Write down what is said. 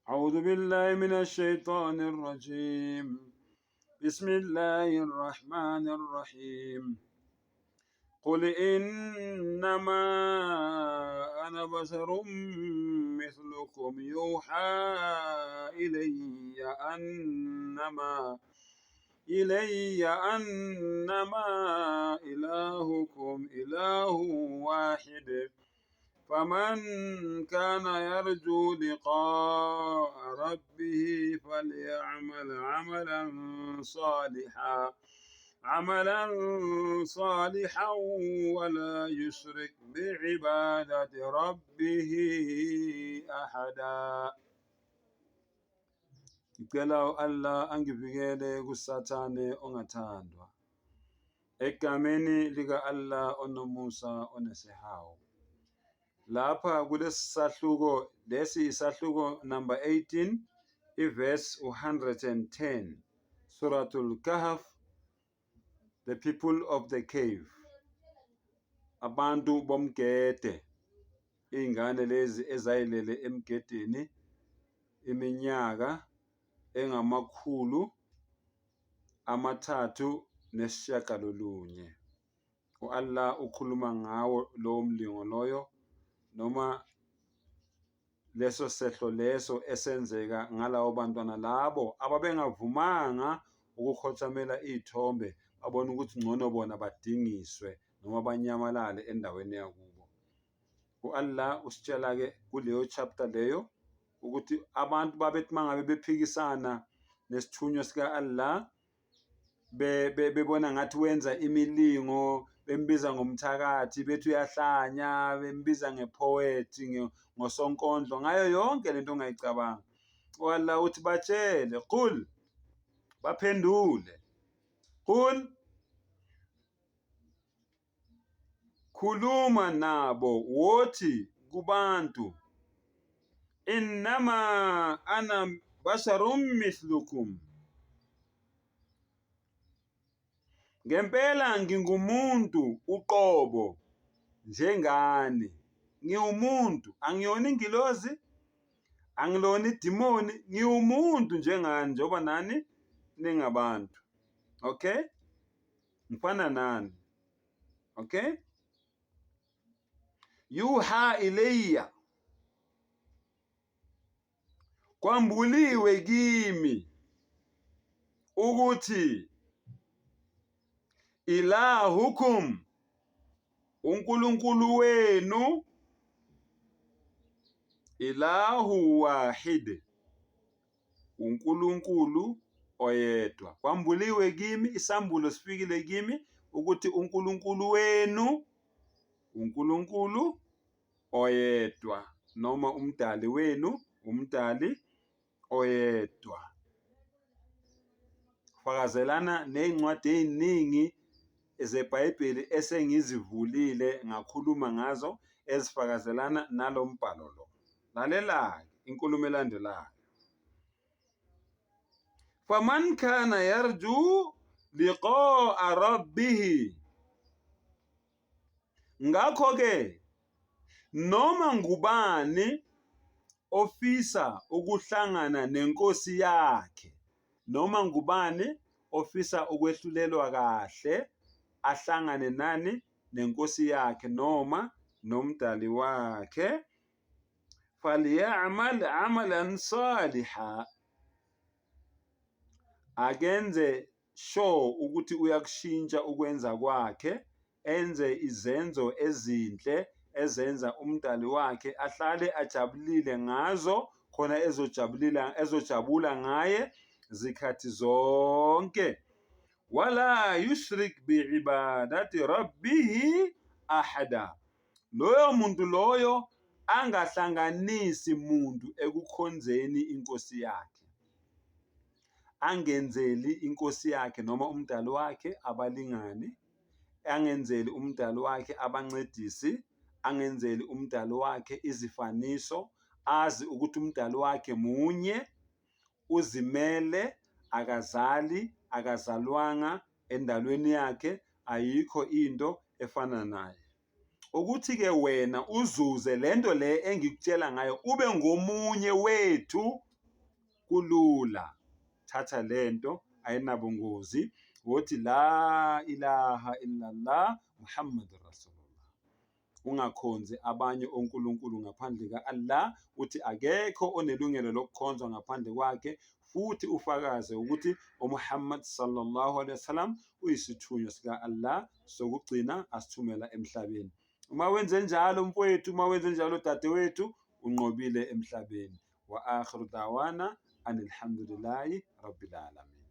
أعوذ بالله من الشيطان الرجيم بسم الله الرحمن الرحيم قل إنما أنا بشر مثلكم يوحى إلي أنما إلي أنما إلهكم إله واحد فمن كان يرجو لقاء ربه فليعمل عملا صالحا عملا صالحا ولا يشرك بعبادة ربه أحدا. Ngicela u-Allah angivikele kuSathane ongathandwa. Egameni lika-Allah onomusa onesihawu. Lapha kulesi sahluko, lesi isahluko number 18, iverse 110, Suratul Kahf, the people of the cave, abantu bomgede, iy'ngane lezi ezayilele emgedeni iminyaka engama-309. U-Allah ukhuluma ngawo lowo mlingo loyo noma leso sehlo leso esenzeka ngalabo bantwana labo ababengavumanga ukukhothamela iy'thombe, babona ukuthi ngcono bona badingiswe noma banyamalale endaweni yakubo. U-Allah usitshela-ke kuleyo chapter leyo ukuthi abantu babethi mangabe bephikisana nesithunywa sika-Allah bebona ngathi wenza imilingo bembiza ngomthakathi bethi uyahlanya bembiza ngepoet ngosonkondlo ngayo yonke lento ongayicabanga. U-Allah uthi batshele qul, baphendule qul, Khuluma nabo wothi kubantu, Innama ana basharun mithlukum, ngempela ngingumuntu uqobo njengani, ngiwumuntu, angiyona ingilozi, angilona idimoni, ngiwumuntu njengani njengoba nani ningabantu. Okay? Ngifana nani. Okay? Yuha ilayya, kwambuliwe kimi ukuthi ilahukum, uNkulunkulu wenu, ilahu wahid, uNkulunkulu oyedwa. Kwambuliwe kimi, isambulo sifikile kimi ukuthi uNkulunkulu wenu uNkulunkulu oyedwa noma umdali wenu umdali oyedwa. Fakazelana nezincwadi eziningi zeBhayibheli esengizivulile ngakhuluma ngazo ezifakazelana nalo mbhalo lo. Lalela-ke inkulumo elandelayo. Faman kana yarju liqaa rabbihi, ngakho-ke noma ngubani ofisa ukuhlangana nenkosi yakhe, noma ngubani ofisa ukwehlulelwa kahle ahlangane nani nenkosi yakhe noma nomdali wakhe, falyamal amalan saliha, akenze sure ukuthi uyakushintsha ukwenza kwakhe, enze izenzo ezinhle ezenza umdali wakhe ahlale ajabulile ngazo khona ezojabulila ezojabula ngaye zikhathi zonke. Wala yushrik biibadati rabbihi ahada, loyo muntu loyo angahlanganisi muntu ekukhonzeni inkosi yakhe, angenzeli inkosi yakhe noma umdali wakhe abalingani, angenzeli umdali wakhe abancedisi, angenzeli umdali wakhe izifaniso, azi ukuthi umdali wakhe munye, uzimele, akazali, akazalwanga, endalweni yakhe ayikho into efana naye. Ukuthi-ke wena uzuze lento le engikutshela ngayo, ube ngomunye wethu. Kulula, thatha lento ayinabungozi, wothi la ilaha illallah Muhammadur Rasulullah. Ungakhonzi abanye onkulunkulu ngaphandle ka-Allah, uthi akekho onelungelo lokukhonzwa ngaphandle kwakhe, futhi ufakaze ukuthi uMuhammad sallallahu alaihi wasallam uyisithunywa sika-Allah sokugcina asithumela emhlabeni. Uma wenze njalo mfowethu, uma wenze njalo dadewethu, unqobile emhlabeni. Wa akhiru dawana anilhamdulillahi rabbil alamin.